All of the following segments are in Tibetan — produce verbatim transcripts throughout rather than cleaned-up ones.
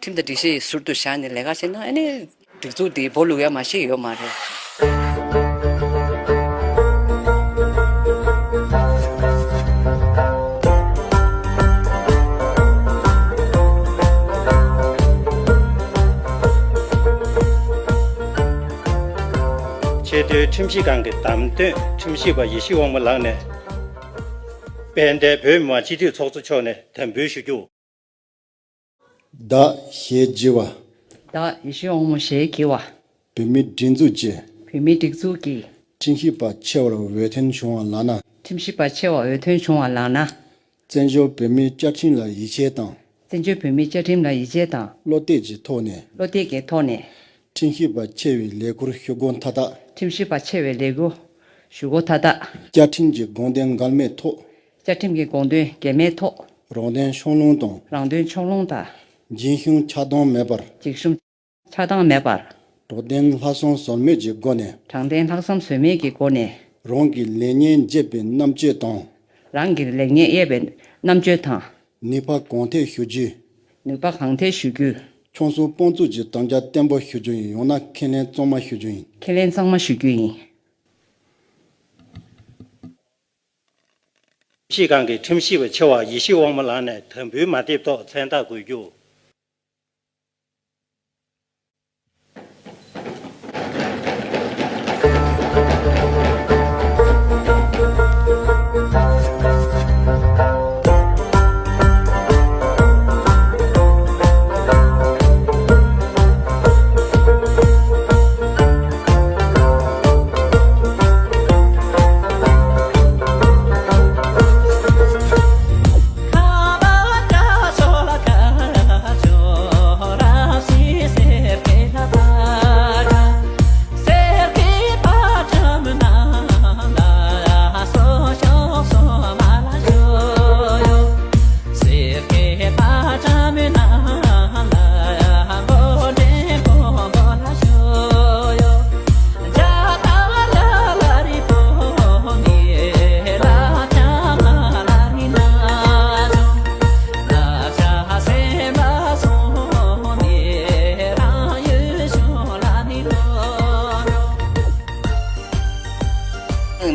ཁྲིམས་དང་སྒྲིག་གཞི་ཟུར་དུ་བཞག་ནས་ལས་ཀ་བྱས་ན་ཨ་ནི་སྒྲིག་འཛུགས་འདི་སྦོ་ལུག་ཡ་མ་ཤེས་ཡོད་མ་རེད། ཆེས་མཐོའི་ཁྲིམས་ཞིབ་ཁང་གི་བདམས་ཐོན་ཁྲིམས་ཞིབ་པ་ཡེ་ཤེས་དབང་མོ་ལགས་ནས། དཔལ་ལྡན་བོད་མི་མང་སྤྱི་འཐུས་ཚོགས་གཙོ་མཆོག་ནས་དམ་འབུལ་ཞུ་རྒྱུ། བདག་ཞེས་བགྱི་བ། བདག་ཡེ་ཤེས་དབང་མོ་ཞེས་བགྱི་བ། བོད་མིའི་སྒྲིག་འཛུགས་ཀྱི། བོད་མིའི་སྒྲིག་འཛུགས་ཀྱི། ཁྲིམས་ཞིབ་པ་ཆེ་བར་འོས་ཐོན་བྱུང་བ་ལགས་ན། ཁྲིམས་ཞིབ་པ་ཆེ་བར་འོས་ཐོན་བྱུང་བ་ལགས་ན། བཙན་བྱོལ་བོད་མིའི་བཅའ་ཁྲིམས་ལ་ཡིད་ཆེས་དང་། བཙན་བྱོལ་བོད་མིའི་བཅའ་ཁྲིམས་ལ་ཡིད་ཆེས་དང་། བློ་གཏད་ཀྱི་ཐོག་ནས། བློ་གཏད་ཀྱི་ཐོག་ནས། ཁྲིམས་ཞིབ་པ་ཆེ་བའི་ལས་ཁུར་ཞུ་སྒོ་མཐའ་དག་ཁྲིམས་ཞིབ་པ་ཆེ་བའི་ལས་ཁུར་ཞུ་སྒོ་མཐའ་དག་བཅའ་ཁྲིམས་ཀྱི་དགོངས་དོན་འགལ་མེད་ཐོག་བཅའ་ཁྲིམས་ཀྱི་དགོངས་དོན་འགལ་མེད་ཐོག་རང་དོན་ཕྱོགས་ལྷུང་དང་། རང་དོན་ཕྱོགས་ལྷུང་དང་། འཇིགས་ཞུམ་ཆགས་སྡང་མེད་པར། འཇིགས་ཞུམ་ཆགས་སྡང་མེད་པར། དྲང་བདེན་ལྷག་བསམ་ཟོལ་མེད་ཀྱི་སྒོ་ནས། དྲང་བདེན་ལྷག་བསམ་ཟོལ་མེད་ཀྱི་སྒོ་ནས། རང་གི་ལེགས་ཉེས་འབྱེད་པའི་རྣམ་དཔྱོད་དང་། རང་གི་ལེགས་ཉེས་དབྱེ་བའི་རྣམ་དཔྱོད་དང་། ནུས་པ་གང་ཐད་ཞུ་རྒྱུ། ནུས་པ་གང་ཐད་ཞུ་རྒྱུ། ཁྱོད་ཚོ་དཔོན་ཚོགས་ཀྱི་དམ་བཅའ་བརྟན་པོ་ཞུ་རྒྱུ་ཡིན། ཡང་ན་ཁས་ལེན་གཙང་མ་ཞུ་རྒྱུ་ཡིན། ཁས་ལེན་གཙང་མ་ཞུ་རྒྱུ་ཡིན། ཁྲིམས་ཞིབ་ཁང་གི་ཁྲིམས་ཞིབ་པ་ཆེ་བ་ཡེ་ཤེས་དབང་མོ་ལགས་ནས་དམ་འབུལ་མ་ཐེབས་ཐོག་མཚན་རྟགས་འགོད་རྒྱུ།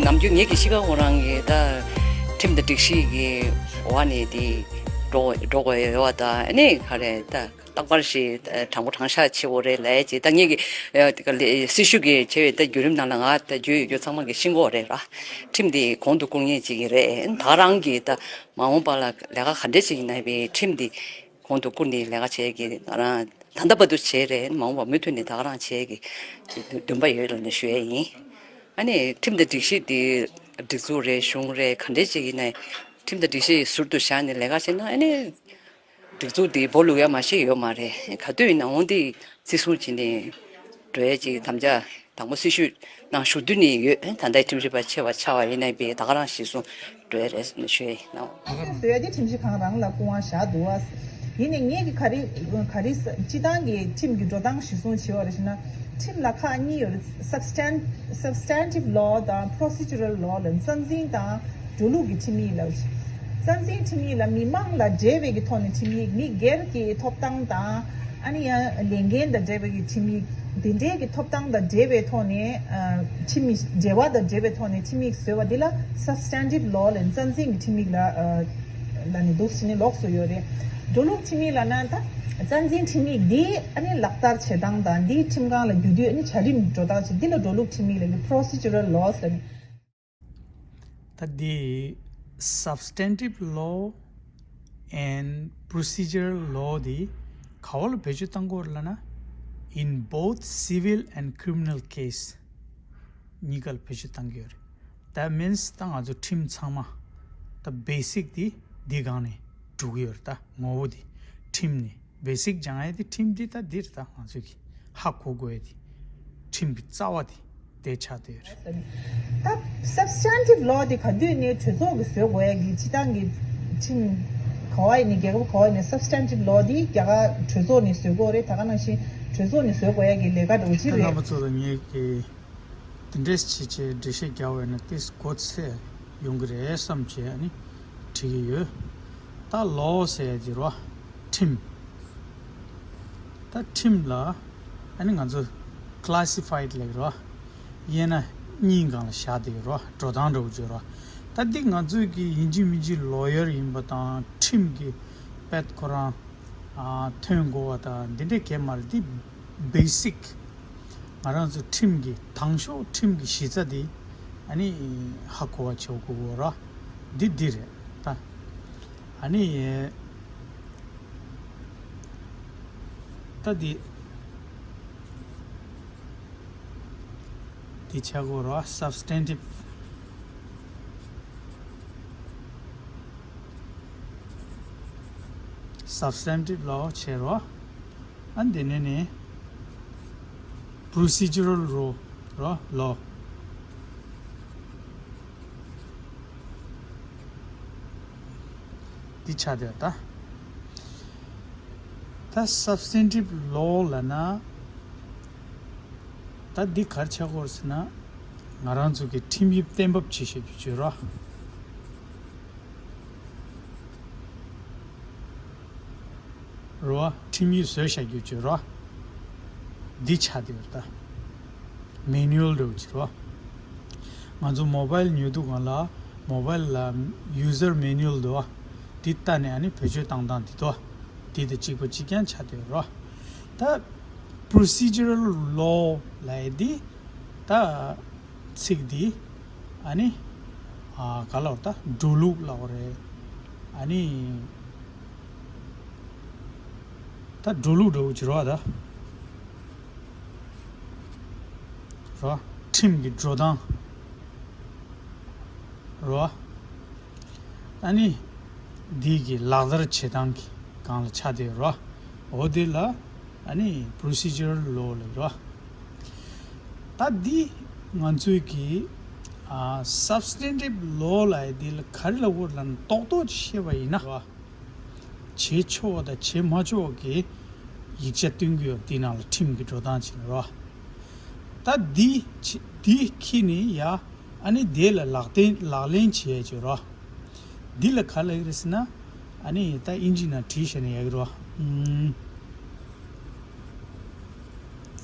ནམ་རྒྱུན་ངེད་ཀྱི་གཤིས་ཀ་ཁོ་རང་གི་ད་ཁྲིམས་དང་སྒྲིག་གཞི་གི་འོག་ནས་དེ་འགྲོ་འགྲོ་དགོས་ཡོད་པ་དང་ཨ་ནི་ག་རེ་ད། རྟག་པར་ཞིག་དྲང་པོ་དྲང་བཞག་བྱེད་དགོས་རེད་ལབ་ཡས་ཅིག་ད་ངེད་ཀྱི་སྲི་ཞུ་གི་བྱས་པའི་ད་བརྒྱུད་རིམ་ནང་ལ་ང་ད་བརྒྱུད་ཡོད་རྒྱུ་ཚང་མ་གི་ཤེས་ཀྱི་ཡོད་རེད་ར། ཁྲིམས་འདི་གོང་དུ་བཀུར་མཁན་ཅིག་ཡིན་རེད། ད་རང་གི་ད་མ་འོངས་པ་ལ་ལས་ཀ་ག་འདྲས་ཅིག་ཡིན་ན་བའི་ཁྲིམས་འདི་གོང་དུ་བཀུར་ནས་ལས་ཀ་བྱེད་ཀྱི་ང་རང་ད་ལྟ་བར་དུ་བྱས་རེད། མ་འོངས་པ་མུ་མཐུད་ནས་ད་ག་རང་བྱེད་ཀྱི་འདུན་པ་ཡོད་ལབ་ནས་ཞུ་ཡས་ཡིན། ཨ་ནི་ཁྲིམས་དང་སྒྲིག་གཞི་འདི་སྒྲིག་འཛུགས་རེད་གཞུང་རེད་ག་འདྲས་ཅིག་ཡིན་ན་ཁྲིམས་དང་སྒྲིག་གཞི་ཟུར་དུ་བཞག་ནས་ལས་ཀ་བྱེད་ན་ཨ་ནི། སྒྲིག་འཛུགས་འདི་སྦོ་ལུག་ཡ་མ་ཤེས་ཡོད་མ་རེད། ག་དུས་ཡིན་ནའང་འདི་བརྩི་སྲུང་བྱས་ནས་འགྲོ་ཡ་ཅིག་དམ་བཅའ་དང་པོ་སྲི་ཞུ་ནང་ཞུ་འདོད་ནས་ཡོད། ད་ལྟའི་ཁྲིམས་ཞིབ་པ་ཆེ་བ་ཆགས་པ་ཡིན་ན་པས་ད་ག་རང་གཞིར་བཟུང་འགྲོ་ཡ་རེད་ཞུ་ཡ་ཡིན་ནའང་། བཟོ་ཡ་དེ་ཁྲིམས་ཞིབ་ཁང་རང་ལ་སྐུ་དབང་བཞག་འདུག་བ། ཡིན་ནའི་ངེད་ཀྱི་ག་རེ་ག་རེ་སྤྱི་བཏང་གི་ཁྲིམས་ཀྱི་འགྲོ་སྟངས་གཞིར་བཟུང་བྱས་པ་རེད་ཞེ་ན། ཁྲིམས་ལ་ཁག་གཉིས་ཡོད་རེད། Substan- Substantive Law དང་Procedural Law ལ་རྩ་འཛིན་དང་། འགྲོ་ལུགས་ཀྱི་ཁྲིམས་ཡིག་ལ། རྩ་འཛིན་ཁྲིམས་ཡིག་ལ་མི་མང་ལ་འབྲེལ་བའི་གི་ཐོག་ནས་ཁྲིམས་ཡིག་མི་སྒེར་གྱི་ཐོབ་ཐང་དང་། ཨ་ནི་ཡང་ལས་འགན་དང་འབྲེལ་བའི་གི་ཁྲིམས་ཡིག་དེ་འདྲའི་གི་ཐོབ་ཐང་དང་འབྲེལ་བའི་ཐོག་ནས་ཨ། ཁྲིམས་ཡིག་འབྲེལ་བ་དང་འབྲེལ་བའི་ཐོག་ནས་ཁྲིམས་ཡིག་བཟོས་པ་འདི་ལ་Substantive Law ལ་རྩ་འཛིན་གྱི་ཁྲིམས་ཡིག་ལ་ཨ། ལ་ནི་འདུག་ཟེར་ནས་ལོགས་སུ་ཡོད་རེད། འགྲོ་ལུགས་ཁྲིམས་ཡིག་ལ་ན་ད་རྩ་འཛིན་ཁྲིམས་ཡིག་འདི་ཨ་ནི་ལག་བསྟར་བྱེད་སྟངས་དང་འདི་ཁྲིམས་ཁང་ལ་རྒྱུ་དུས་ཨ་ནི་བྱ་རིམ་འགྲོ་སྟངས་བྱེད་འདི་ལ་འགྲོ་ལུགས་ཁྲིམས་ཡིག་ལ་ནི་Procedural Laws ལ་ནི། ད་འདི་Substantive Law and Procedural Law འདི་ག་བ་ལ་བེད་སྤྱོད་བཏང་གི་ཡོད་རེད་ལབ་ན། In both civil and criminal case གཉིས་ཀ་ལ་བེད་སྤྱོད་བཏང་གི་ཡོད་རེད། That means ད་ང་ཚོ་ཁྲིམས་ཚང་མ་ད་basic འདི་འདི་སྒང་ནས་འགྲོ་གི་ཡོད་རེད། ད་ངོ་བོ་འདི་ཁྲིམས་ནས། Basic སྦྱང་ཡ་དེ་ཁྲིམས་འདི་ད་འདིར་ད་ང་ཚོས་ཀྱི་ཧ་གོ་དགོས་ཡ་དེ་ཁྲིམས་ཀྱི་རྩ་བ་དེ་དེ་ཆགས་བསྡད་ཡོད་རེད། ད་Substantive Law དེ་ག་དུས་ནས་གྲོས་ཚོགས་ཀྱིས་བཟོ་དགོས་ཡ་གི་སྤྱི་བཏང་གི་ཁྲིམས་ག་བ་ཡིན་ནའི་རྒྱལ་ཁབ་ག་བ་ཡིན་ནའི་Substantive Law དེ་རྒྱ་གར་གྲོས་ཚོགས་ནས་བཟོ་དགོས་རེད། ད་ག་ནང་བཞིན་གྲོས་ཚོགས་ནས་བཟོ་དགོས་ཡ་གི་ལས་ཀ་འདྲ་བོ་ཅིག་ད་རེད། རྣམ་པ་ཚོ་ལ་ངས་ཀྱི་དེ་འདྲས་བྱེད་ཆེད་འགྲེལ་བཤད་རྒྱག་པ་ཡིན་ན་ཏིས་གོ་ཚད་ཡོང་གི་རེད་བསམ་བྱས་ནི་བྲིས་ཀྱི་ཡོད། ད་Law ཟེར་ཡ་དེ་རོ་ཁྲིམས། ད་ཁྲིམས་ལ་ཨ་ནི་ང་ཚོ་ཀ་ལ་སི་ཕའི་ཌི་ལབ་ཀྱི་རེད་བ། དབྱེ་ན་གཉིས་སྒང་ལ་བཞག་བསྡད་ཀྱི་རེད་བ། འགྲོ་སྟངས་འདྲ་བོ་ཅིག་རེད་བ། ད་འདི་ང་ཚོས་ཀྱི་ཡིན་གཅིག་མིན་གཅིག་ལོ་ཡར་ཡིན་པ་དང་ཁྲིམས་ཀྱི་དཔེ་ཁོ་རང་ཨ་ཐོན་དགོས་པ་དང་འདི་འདྲ་གང་ཡང་མ་རེད། འདི་བེ་སིག་ང་རང་ཚོ་ཁྲིམས་ཀྱི་དང་ཤོག་ཁྲིམས་ཀྱི་གཞི་རྩ་འདི་ཨ་ནི་ཧ་གོ་བ་བྱེད་དགོས་རེད་བ། འདི་འདི་རེད་ད། ཨ་ནི། ད་འདི། འདི་ཆ་གོ་ར་སབ་སི་ཊན་ཊིབ། སབ་སི་ཊན་ཊིབ་ལོ་བྱེད་རོ། ཨ་འདི་ནས་ནི། པོ་རོ་སི་ཇུ་རལ་རོ་རོ་ལོ། འདི་ཆ་དེ་ད། ད་སབ་སི་ཊན་ཊིབ་ལོ་ལབ་ན། ད་འདི་ག་རེ་ཆགས་ཀྱི་ཡོད་ཟེར་ན། ང་རང་ཚོ་གི་ཁྲིམས་དབྱིབས་གཏན་འབེབས་བྱེད་བྱེད་རྒྱུ་བྱོས་རོ། རོ། ཁྲིམས་ཡིག་བཟོས་བཞག་རྒྱུ་བྱོས་རོ། འདི་ཆགས་བསྡད་ཡོད་ད། མེ་ནུ་ཨལ་འདྲ་བོ་ཅིག་རོ། ང་ཚོ་མོ་བཱའིལ་ཉོ་དུས་སྒང་ལ་མོ་བཱའིལ་ལ་ཡུ་ཟར་མེ་ནུ་ཨལ་འདུག་བ། འདི་ལྟ་ནས་ཨ་ནི་བེད་སྤྱོད་བཏང་སྟངས་འདི་འདུག་འདི་དང་གཅིག་པ་གཅིག་རྐྱང་ཆགས་བསྡད་ཡོད་རོ། ད་པོ་རོ་སི་ཇུ་རལ་ལོ་ལབ་ཡས་འདི་ད། ཚིག་འདི་ཨ་ནི་ཨ་ག་ལབ་ད་འགྲོ་ལུགས་ལབ་རེད། ཨ་ནི་ད་འགྲོ་ལུགས་འདྲ་བོ་ཅིག་རེད་བ་ད། རོ། ཁྲིམས་ཀྱི་འགྲོ་སྟངས་རོ། ཨ་ནི་འདི་གི་ལག་བསྟར་བྱེད་སྟངས་ཀྱི་སྒང་ལ་ཆགས་བསྡད་རོ། འོ་དེ་ལ་ཨ་ནི་པོ་རོ་སི་ཇུ་རལ་ལོ་ལབ་རོ། ད་འདི་ང་ཚོའི་གི་ཨ་སབ་སི་ཊན་ཊིབ་ལོ་ལབ་ཡས་འདི་ལ་ག་རེ་ལབ་དགོས་ལབ་ན་རྡོག་རྡོག་ཅིག་བཤད་པ་ཡིན་ན། བྱེད་ཆོག་པ་དང་བྱེད་མ་ཆོག་པ་གི་ཡིག་ཆ་སྟོན་གྱི་ཡོད། འདི་ནང་ལ་ཁྲིམས་ཀྱི་འགྲོ་སྟངས་ཅིག་ལ་རོ། ད་འདི་ཆ་འདི་ཁྱེར་ནས་ཡ། ཨ་ནི་དེ་ལ་ལག་བསྟན་ལག་ལེན་བྱེད་ཡས་ཅིག་རོ། འདི་ལ་ག་ལབ་ཀྱི་རེད་ཟེར་ན། ཨ་ནི་ད་ཨིན་ཇི་ནང་བྲིས་བྱས་ནས་ཡག་གི་རོ། ཨུམ།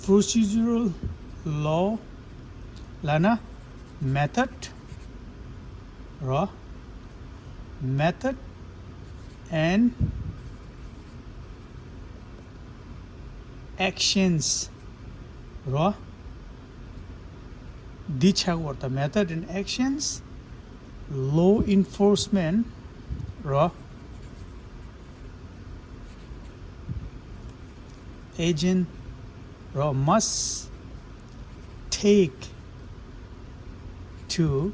པོ་རོ་སི་ཇུ་རལ་ལོ་ལབ་ན་མེ་ཐོཌ་རོ། མེ་ཐོཌ་ཨེན་ཌི་ཨེག་ཤན་སི་རོ། འདི་ཆགས་པ་རེད་ད། Method and actions law enforcement རོ། agent རོ། must take to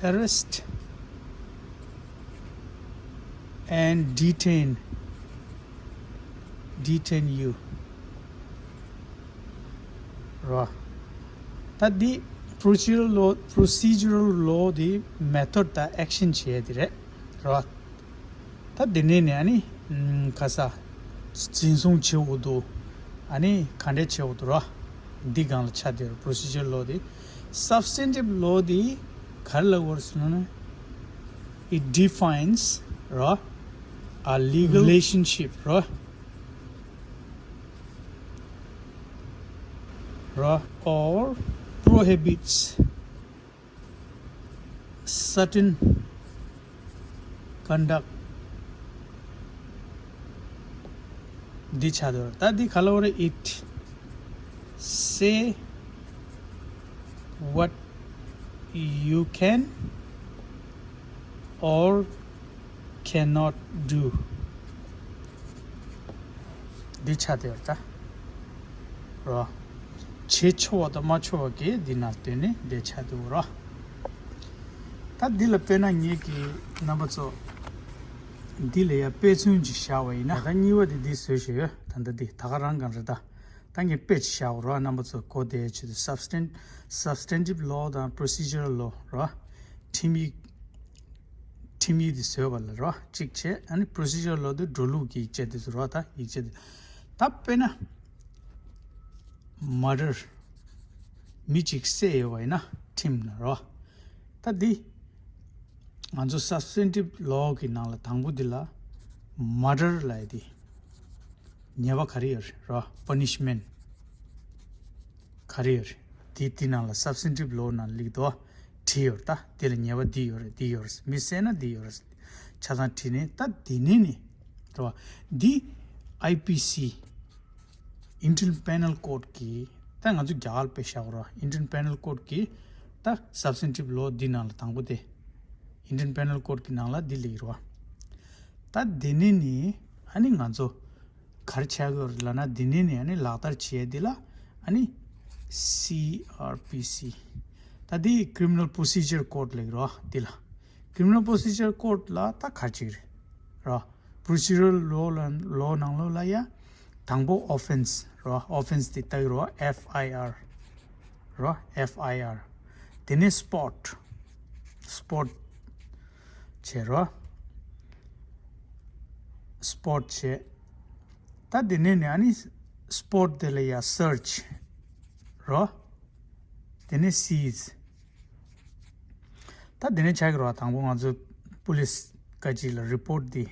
arrest and detain detain you རོ། ད་འདི་procedural law procedural law འདི་method དང་action བྱེད་ཡ་འདི་རེད་རོ། ད་འདི་ནས་ནི་ཨ་ནི་ཨམ་ག་ས་འཛིན་བཟུང་བྱེད་དགོས་འདུག་ཨ་ནི་ག་འདྲས་བྱེད་དགོས་འདུག་རོ། འདི་སྒང་ལ་ཆགས་བསྡད་རོ། procedural law འདི། substantive law འདི་ག་རེ་ལབ་དགོས་ཟེར་ན། It defines རོ། A legal relationship རོ། རོ། Or prohibits certain conduct འདི་ཆགས་འདུག་ད་འདི་ག་ལ་བར། It say what you can or cannot do འདི་ཆགས་འདུག་ད། རོ། བྱེད་ཆོག་པ་དང་མ་ཆོག་པ་གི་འདི་ནང་བསྟན་ནས་འདི་ཆགས་འདུག་རོ། ད་འདི་ལ་དཔེར་ན་ངེད་ཀྱི་རྣམ་པ་ཚོ་འདི་ལ་ཡ་དཔེ་མཚོན་ཅིག་བཞག་པ་ཡིན་ན། ད་གཉིས་པ་དེ་འདི་བཟོས་ཤིག་ཡོད། ད་འདི་འདི་ད་ག་རང་གང་རེད་ད། ད་ངས་དཔེ་ཅིག་བཞག་རོགས། རྣམ་པ་ཚོ་གོ་བདེ་ཆེད་དུ་substan- substantive law དང་procedural law རོ། ཁྲིམས་ཡིག་ཁྲིམས་ཡིག་འདི་བཟོས་པ་ལ་རོ་གཅིག་བྱས། ཨ་ནི་procedural law འདི་འགྲོ་ལུགས་ཀྱི་ཡིག་ཆ་འདི་ཚོ་རོ། ད་ཡིག་ཆ་འདི་ད་དཔེར་ན་murder མི་གཅིག་བསད་ཡོད་པ་ཡིན་ན་ཁྲིམས་ལ་རོ། ད་འདི་ང་ཚོ་substantive law གི་ནང་ལ་དང་པོ་འདི་ལ་ མར་ཌར་ལབ་ཡ་དེ། ཉེས་པ་ག་རེ་ཡོད་རེད་རོ། པ་ནི་ཤི་མེན་ཊི་ག་རེ་ཡོད་རེད། དེ་དེ་ནང་ལ་སབ་སི་ཊི་ཊིབ་ལོ་ནང་སླེབས་འདུག་བ། བྲིས་ཡོད་རེད། ད་དེ་ལ་ཉེས་པ་འདི་ཡོད་རེད། འདི་ཡོད་རེད། མི་བསད་ན་འདི་ཡོད་རེད། ཆ་ཚང་བྲིས་ནས་ད་དེ་ནས་ནི་རེད་བ། འདི་ཨའི་པི་སི། Indian Penal Code གི། ད་ང་ཚོ་རྒྱ་གར་དཔེ་བཞག་རོགས། Indian Penal Code གི་ད་སབ་སི་ཊི་ཊིབ་ལོ་འདི་ནང་ལ་དང་པོ་དེ། Indian Penal Code གི་ནང་ལ་འདི་སླེབས་རོགས། ད་འདི་ནས་ནི་ཨ་ནི་ང་ཚོ་ག་རེ་བྱ་དགོས་རེད་ལབ་ན། འདི་ནས་ནི་ཨ་ནི་ལག་བསྟར་བྱེད་ཡ་འདི་ལ་ཨ་ནི་སི་ཨར་པི་སི། ད་འདི་Criminal Procedure Code ལབ་རོགས་འདི་ལ། Criminal Procedure Code ལ་ད་ག་རེ་བྱེད་རེད་རོ། Procedural Law ལ་ལོ་ནང་ལོགས་ལ་ཡ། དང་པོ་ཨོ་ཕེན་སི་རོ། ཨོ་ཕེན་སི་དེ་ལྟ་གི་རོ། ཨེཕ་ཨའི་ཨར་རོ། ཨེཕ་ཨའི་ཨར། དེ་ནས་སི་པོར་ཊི། སི་པོར་ཊི་བྱེད་རོ། སི་པོར་ཊི་བྱེད། ད་དེ་ནས་ནི་ཨ་ནི་སི་པོར་ཊི་དེ་ལ་ཡ་སར་ཆི་རོ། དེ་ནས་སི་ཛི། ད་དེ་ནས་ཆགས་ཀྱི་རེད་བ། དང་པོ་ང་ཚོ་པུ་ལིས་བཀའ་སྤྱི་ལ་རི་པོར་ཊི་འདི་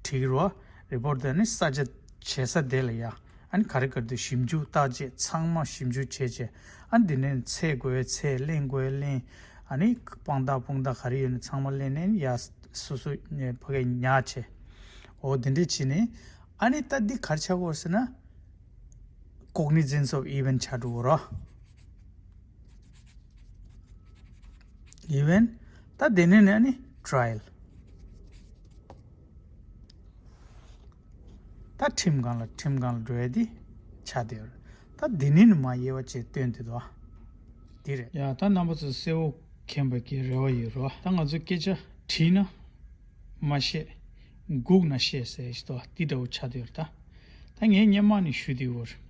བྲིས་ཀྱི་རེད་བ། རི་པོར་ཊི་དེ་ནི་ས་ཆ་བྱེད་ས་དེ་ལ་ཡ། ཨ་ནི་ག་རེ་ག་རེ་འདུག་ཞིབ་འཇུག་བརྟག་དཔྱད་ཚང་མ་ཞིབ་འཇུག་བྱས་བྱས། ཨ་ནི་དེ་ནས་ཚད་དགོས་ཚད། ལེན་དགོས་ལེན། ཨ་ནི་དཔང་རྟགས་དཔུང་རྟགས་ག་རེ་ཡོད་ན་ཚང་མ་ལེན་ནས་ཡ་སོ་སོ་ཕ་གིར་ཉར་བྱས། འོ་དེ་འདྲས་བྱས་ནས་ཨ་ནི་ད་འདི་ག་རེ་ཆགས་ཀྱི་ཡོད་ཟེར་ན། Cognizance of event ཆགས་འགྲོ་གི་རེད། Event། ད་དེ་ནས་ནས་ནི་trial། ད་ཁྲིམས་སྒང་ལ་ཁྲིམས་སྒང་ལ་འགྲོ་ཡ་དེ་ཆགས་བསྡད་ཡོད་རེད། ད་དེ་ནས་ནི་མར་དབྱེ་བ་བྱས་སྟོན་བསྡད་འདུག་བ། འདི་རེད། ཡ་ད་རྣམ་པ་ཚོ་གསལ་བོ་མཁྱེན་པ་གི་རེ་བ་ཡོད་རེད་བ། ད་ང་ཚོ་སྐད་ཆ་དྲིས་ན་མ་བཤད། སྒུག་ན་བཤད་ཟེར་ཞིག་འདུག་བ། འདི་འདྲ་བོ་ཆགས་བསྡད་ཡོད་རེད་ད། ད་ངས་སྔོན་མ་ནས་ཞུ་བསྡད་ཡོད་རེད།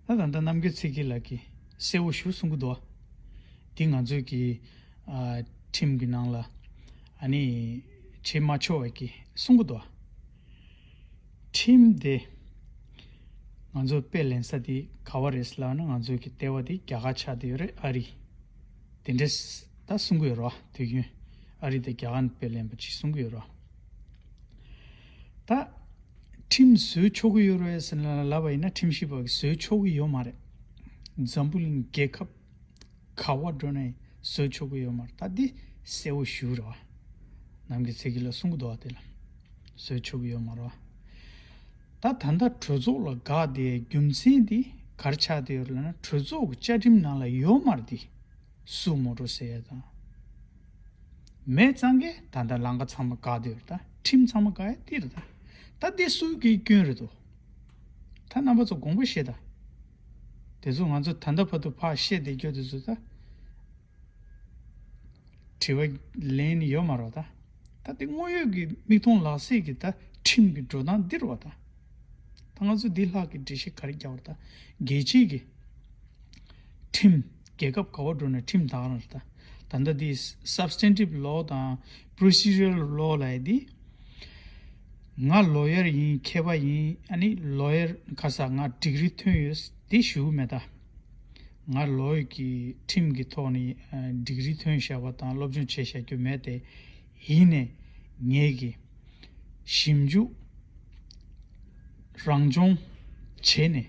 ད་ད་ལྟ་རྣམ་རྒྱལ་ཚེ་སྐྱིད་ལགས་ཀྱིས་གསལ་བོ་ཞེ་པོ་གསུང་གི་འདུག་བ། འདི་ང་ཚོའི་གི་ཨ་ཁྲིམས་ཀྱི་ནང་ལ་ཨ་ནི་བྱེད་མ་ཆོག་པའི་གི་གསུང་གི་འདུག་བ། ཁྲིམས་དེ་ང་ཚོ་དཔེ་ལེན་ས་དེ་ག་བ་རེད་ལབ་ན། ང་ཚོའི་གི་ལྟེ་བ་དེ་རྒྱ་གར་ཆགས་བསྡད་ཡོད་རེད། ཨ་རི། དེ་འདྲས་ད་གསུང་གི་ཡོད་རེད་བ། དུས་རྒྱུན་ཨ་རི་དང་རྒྱ་གར་ནས་དཔེ་ལེན་པ་ཅིག་གསུང་གི་ཡོད་རེད་བ། ད་ཁྲིམས་བཟོས་ཆོག་གི་ཡོད་རེད་ཟེར་ན་ལབ་པ་ཡིན་ན། ཁྲིམས་ཞིབ་པ་གིས་བཟོས་ཆོག་གི་ཡོད་མ་རེད། འཛམ་བུ་གླིང་རྒྱལ་ཁབ་ག་བ་འགྲོ་ནའི་བཟོས་ཆོག་གི་ཡོད་མ་རེད། ད་འདི་གསལ་བོ་ཞེ་པོ་རེད་བ། རྣམ་རྒྱལ་ཚེ་སྐྱིད་ལགས་གསུང་གི་འདུག་བ། དེ་ལ་བཟོས་ཆོག་གི་ཡོད་མ་རེད་བ། ད་ད་ལྟ་གྲོས་ཚོགས་ལ་དགག་དེ་རྒྱུ་མཚན་དེ་ག་རེ་ཆགས་བསྡད་ཡོད་རེད་ལབ་ན། གྲོས་ཚོགས་ཀྱི་བཅའ་ཁྲིམས་ནང་ལ་ཡོད་མ་རེད་དེ། སུ་མོ་ཊོ་ཟེར་ཡ་དང་། མེད་ཙང་གི་ད་ལྟ་ལམ་ཁ་ཚང་མ་བཀག་བསྡད་ཡོད་རེད། ད་ཁྲིམས་ཚང་མ་བཀག་ཡ་དེ་རེད་ད། ད་དེ་སུའི་གི་སྐྱོན་རེད་དོ། ད་རྣམ་པ་ཚོ་དགོངས་པ་བཞེས་ད། དེ་ཚོ་ང་ཚོ་ད་ལྟ་བར་དུ་ཕར་བཤད་བསྡད་རྒྱུ་དེ་ཚོ་ད། དྲི་བ་ལན་ཡོད་མ་རེད་ད། ད་དེ་དངོས་ཡོད་ཀྱི་མིག་མཐོང་ལག་ཟིན་གྱི་ད་ཁྲིམས་ཀྱི་འགྲོ་སྟངས་འདི་རེད་བ་ད། ད་ང་ཚོ་འདི་ལྷག་གི་འགྲེལ་བཤད་ག་རེ་རྒྱག་པ་རེད་ད། རྒྱལ་སྤྱིའི་གི་ཁྲིམས། རྒྱལ་ཁབ་ག་བ་འགྲོ་ན་ཁྲིམས་ད་ག་རང་རེད་ད། ད་ལྟ་འདི་Substantive Law དང་Procedural Law ལབ་ཡ་འདི། ང་ལོ་ཡར་ཡིན། མཁས་པ་ཡིན། ཨ་ནི་ལོ་ཡར་ཁ་ས་ང་ཌིག་རི་ཐོན་ཡོད་དེ་ཞུ་གི་མེད་ད། ང་ལོ་ཡར་གྱི་ཁྲིམས་ཀྱི་ཐོག་ནས་ཨ་ཌིག་རི་ཐོན་བཞག་པ་དང་སློབ་སྦྱོང་བྱས་བཞག་རྒྱུ་མེད་དེ། ཡིན་ནའི་ངས་ཀྱི་ཞིབ་འཇུག་རང་སྦྱོང་བྱས་ནས།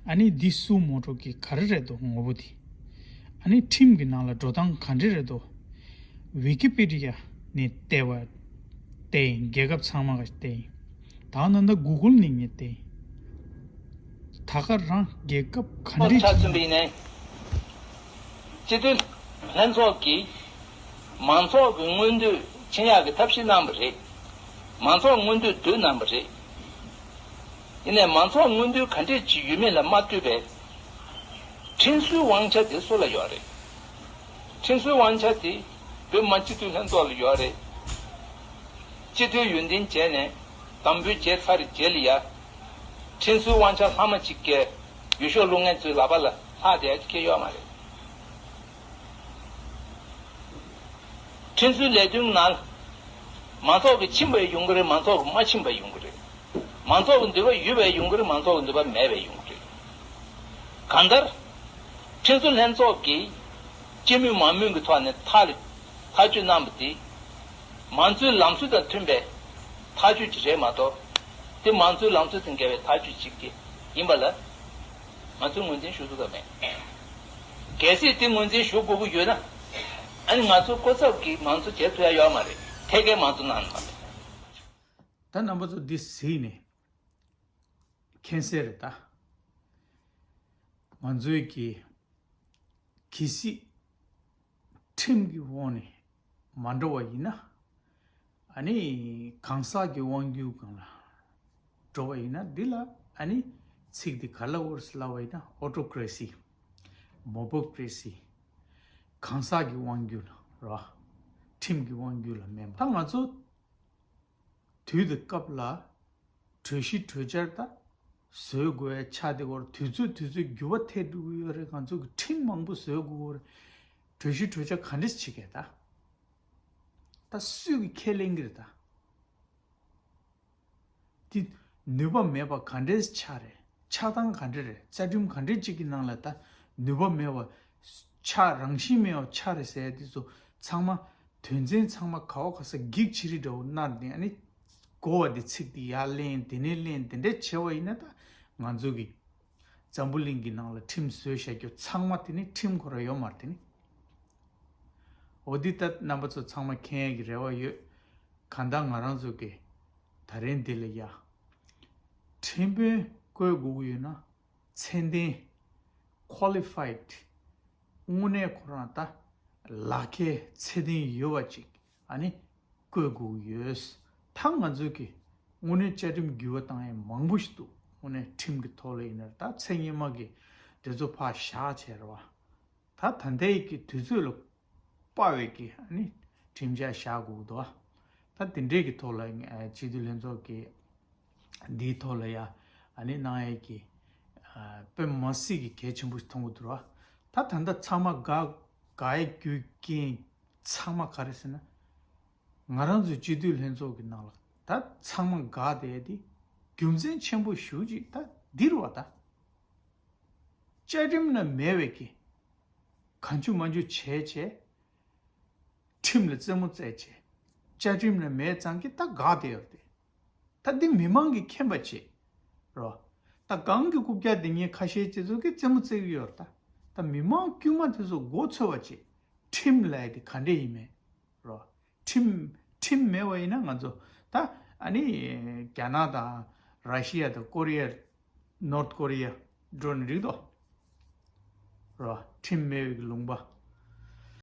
ཨ་ནི་འདི་སུ་མོ་ཊོ་གི་ག་རེ་རེད་དོ་ངོ་བོ་དེ། ཨ་ནི་ཁྲིམས་ཀྱི་ནང་ལ་འགྲོ་སྟངས་ག་འདྲ་རེད་དོ། ཝི་ཀི་པི་ཌི་ཡ་ནས་བལྟས་པ་བལྟས་ཡིན། རྒྱལ་ཁབ་ཚང་མ་ག་བལྟས་ཡིན། ད་ནང་ད་གུ་གུལ་ནས་ངས་བལྟས་ཡིན། ད་ག་རང་རྒྱལ་ཁབ་ག་འདྲ་ཆ་མཚོན་པ་ཡིན་ནའི། སྤྱི་འཐུས་ལྷན་ཚོགས་ཀྱིས་མང་ཚོགས་ཀྱི་མངོན་འདོད་འཆིང་ཡག་གི་ཐབས་ཤེས་གནང་བ་རེད། མང་ཚོགས་མངོན་འདོད་བསྡུས་གནང་བ་རེད། ཡིན་ནའི་མང་ཚོགས་མངོན་འདོད་ག་འདྲས་ཅིག་ཡོད་མེད་ལ་མ་ལྟོས་པའི་ཁྲིམས་བཟོའི་དབང་ཆ་དེ་སུ་ལ་ཡོད་རེད། ཁྲིམས་བཟོའི་དབང་ཆ་དེ་བོད་མི་མང་སྤྱི་འཐུས་ལྷན་ཚོགས་ལ་ཡོད་རེད། སྤྱི་འཐུས་ཡོན་ཏན་བྱས་ནས་དམ་འབུལ་བྱས་ཚར་རྗེས་ལ་ཡ། ཁྲིམས་བཟོའི་དབང་ཆ་ལྷག་མ་གཅིག་གིས་འོས་ཤོག་བླུག་མཁན་ཚོའི་ལག་པ་ལ་ལྷག་བསྡད་ཡ་གཅིག་ཡོད་མ་རེད། ཁྲིམས་བཟོའི་ལས་དོན་ནང་མང་ཚོགས་ཀྱིས་ཕྱིན་པ་ཡོང་གི་རེད། མང་ཚོགས་ཀྱིས་མ་ཕྱིན་པ་ཡོང་གི་རེད། མང་ཚོགས་ཀྱི་འདོད་པ་ཡོད་པ་ཡོང་གི་རེད། མང་ཚོགས་ཀྱི་འདོད་པ་མེད་པ་ཡོང་གི་རེད། གང་ལྟར། ཁྲིམས་བཟོ་ལྷན་ཚོགས་ཀྱིས་སྤྱི་མོས་མང་མོས་ཀྱི་ཐོག་ནས་ཐག་ལ་ཐག་གཅོད་གནང་བ་དེ། མང་གཙོའི་ལམ་སྲོལ་དང་མཐུན་པའི་ཐག་གཅོད་ཅིག་རེད་མ་གཏོགས། དེ་མང་གཙོའི་ལམ་སྲོལ་དང་འགལ་བའི་ཐག་གཅོད་ཅིག་དེ་ཡིན་པ་ལ། ང་ཚོས་ངོས་འཛིན་ཞུ་ཐུབ་ཀྱི་མེད། གལ་སྲིད་དེ་ངོས་འཛིན་ཞུ་དགོས་ཀྱི་ཡོད་ན། ཨ་ནི་ང་ཚོ་སྐུ་ཚབ་ཀྱིས་མང་གཙོ་བྱེད་ཐུབ་ཡ་ཡོད་མ་རེད། ཐད་ཀའི་མང་གཙོ་གནང་མ་རེད། ད་རྣམ་པ་ཚོ་འདི་གཟིགས་ནས་མཁྱེན་གསལ་རེད་ད། ང་ཚོའི་གི་གལ་སྲིད་ཁྲིམས་ཀྱི་འོག་ནས་མ་འགྲོ་བ་ཡིན་ན། ཨ་ནི་གང་ཟག་གི་དབང་སྒྱུར་སྒང་ལ་འགྲོ་བ་ཡིན་ན། འདི་ལ་ཨ་ནི་ཚིག་འདི་ག་ལ་འོ་རེ་ཟེར་ལབ་པ་ཡིན་ན། ཨོ་ཊོ་ཀེ་རེ་སི། མོ་པོ་ཀེ་རེ་སི། གང་ཟག་གི་དབང་སྒྱུར་ལ་རོ། ཁྲིམས་ཀྱི་དབང་སྒྱུར་ལ་མེན་པ། ད་ང་ཚོ་དུས་དང་སྐབས་ལ་གྲོས་གཞི་གྲོས་འཆར་ད་བཟོ་དགོས་ཡ་ཆགས་བསྡད་ཡོད་རེད། དུས་ཚོད་དུས་ཚོད་འགྱུར་བ་ཐེབས་འགྲོ་གི་ཡོད་རེད། ང་ཚོ་གི་ཁྲིམས་མང་པོ་བཟོ་དགོས་ཀྱི་ཡོད་རེད། གྲོས་གཞི་གྲོས་འཆར་ག་འདྲས་བྱེད་མཁན་ད། ད་སུས་ཀྱིས་ཁས་ལེན་གྱི་རེད་ད། དེ་ནུས་པ་མེད་པ་ག་འདྲས་ཆགས་རེད། ཆགས་སྟངས་ག་འདྲས་རེད། རྩ་ཁྲིམས་ག་འདྲས་ཅིག་གི་ནང་ལ་ད་ནུས་པ་མེད་པ་ཆགས། རང་བཞིན་མེད་པ་ཆགས་རེད་ཟེར་ཡ་དེ་ཚོ་ཚང་མ་དོན་ཚན་ཚང་མ་ག་བ་ག་ས་འགྱིག་ཅི་རིགས་འདྲ་བོ་མནར་ནས། ཨ་ནི་གོ་བ་དེ་ཚིག་དེ་ཡར་ལེན། དེ་ནས་ལེན། དེ་འདྲས་བྱས་པ་ཡིན་ན། ད་ང་ཚོ་གི་འཛམ་བུ་གླིང་གི་ནང་ལ་ཁྲིམས་བཟོས་བཞག་རྒྱུ་ཚང་མ་དེ་ནི་ཁྲིམས་ཁོ་རང་ཡོད་མ་རེད། དེ་ནི། འོ་འདི་ལྟར་རྣམ་པ་ཚོ་ཚང་མ་མཁྱེན་ཡས་ཀྱི་རེ་བ་ཡོད། གང་ལྟར་ང་རང་ཚོ་གི་ད་རིང་འདི་ལ་ཡ་ཁྲིམས་དཔོན་བསྐོ་དགོས་ཀྱི་ཡོད་ན། ཚད་ལྡན། ཁོ་ལི་ཕའི་ཌི། དངོས་གནས་ཁོ་རང་ད་ལག་ཁྱེར་ཚད་ལྡན་ཡོད་པ་ཅིག་ཨ་ནི་བསྐོ་དགོས་ཀྱི་ཡོད། ད་ང་ཚོ་གི་དངོས་གནས་བཅའ་ཁྲིམས་འགྱུར་བ་བཏང་ཡས་མང་པོ་ཞིག་འདུག། དངོས་གནས་ཁྲིམས་ཀྱི་ཐོག་ལ་ཡིན་ན། ད་ཚེ་སྔོན་མ་གི་དེ་ཚོ་ཕར་བཞག་བྱས་རེད་བ། ད་ད་ལྟའི་གི་དུས་ཚོད་ལ་དཔག་པའི་གི་ཨ་ནི་ཁྲིམས་འཆར་བཞག་དགོས་འདུག། ད་དེ་འདྲའི་གི་ཐོག་ལ་ཨ་སྤྱི་འཐུས་ལྷན་ཚོགས་ཀྱི་འདིའི་ཐོག་ལ་ཡ་ཨ་ནི་གནང་ཡས་ཀྱི་ཨ་དཔེ་མ་སྲིད་ཀྱི་གལ་ཆེན་པོ་ཞིག་མཐོང་གི་འདུག་ར། ད་ད་ལྟ་ཚང་མ་དགའ་དགའ་ཡས་རྒྱུ་རྐྱེན་ཚང་མ་ག་རེ་ཟེར་ན། ང་རང་ཚོའི་སྤྱི་འཐུས་ལྷན་ཚོགས་ཀྱི་ནང་ལ་ད་ཚང་མ་དགའ་བསྡད་དེ་རྒྱུ་མཚན་ཆེན་པོ་ཞེ་པོ་ཅིག་ད་འདི་རེད་བ། ད་བཅའ་ཁྲིམས་ནང་མེད་པའི་གི་གང་བྱུང་མང་བྱུང་བྱས་བྱས། ཁྲིམས་ལ་རྩེད་མོ་རྩེད་བྱས། བཅའ་ཁྲིམས་ནང་མེད་ཙང་གི་ད་དགའ་བསྡད་ཡོད་རེད། ད་འདི་མི་མང་གིས་མཁྱེན་པ་བྱེད་རོ། ད་གང་གི་རྐུབ་བཀྱག་འདི་ཉིད་ཁ་ཤས་ཅིག་ཚོ་གིས་རྩེད་མོ་རྩེ་གི་ཡོད་རེད། ད་ད་མི་མང་དཀྱུས་མ་དེ་ཚོ་མགོ་ཚོས་པ་བྱེད། ཁྲིམས་ལབ་ཡ་དེ་ག་འདྲས་ཡིན་མེད་རོ། ཁྲིམས་ཁྲིམས་མེད་པ་ཡིན་ན་ང་ཚོ་ད་ཨ་ནི་རྒྱ་ནག་དང་ར་ཤི་ཡ་དང་ཀོ་རི་ཡ། ནོར་ཐ་ཀོ་རི་ཡ་འགྲོ་ནི་རེད་དོ། རོ། ཁྲིམས་མེད་པའི་ལུང་པ།